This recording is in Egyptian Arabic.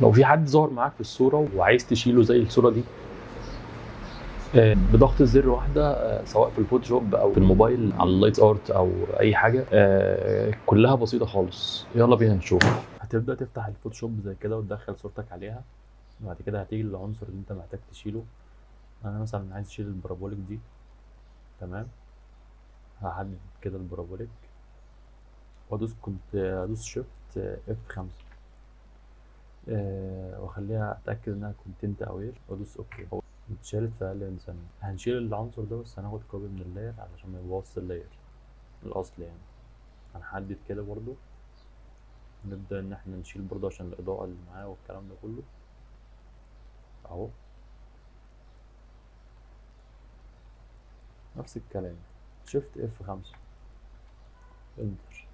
لو في حد ظهر معاك في الصورة وعايز تشيله زي الصورة دي بضغط زر واحدة، سواء في الفوتوشوب او في الموبايل على ال LightArt او اي حاجة، كلها بسيطة خالص. يلا بينا نشوف. هتبدا تفتح الفوتوشوب زي كده وتدخل صورتك عليها، بعد كده هتيجي للعنصر اللي انت محتاج تشيله. انا مثلا عايز اشيل ال parabolic دي، تمام. هحدد كده ال parabolic وادوس، كنت ادوس shift F 5، واخليها اتاكد انها content aware وادوس okay. اتشالت في اقل من ثانية. هنشيل العنصر ده بس هناخد copy من ال layer علشان ما يبوظش ال layer الاصلي يعني. هنحدد كده برضو، نبدا ان احنا نشيل برضو عشان الاضاءة اللي معاه والكلام ده كله اهو. نفس الكلام shift F 5 enter.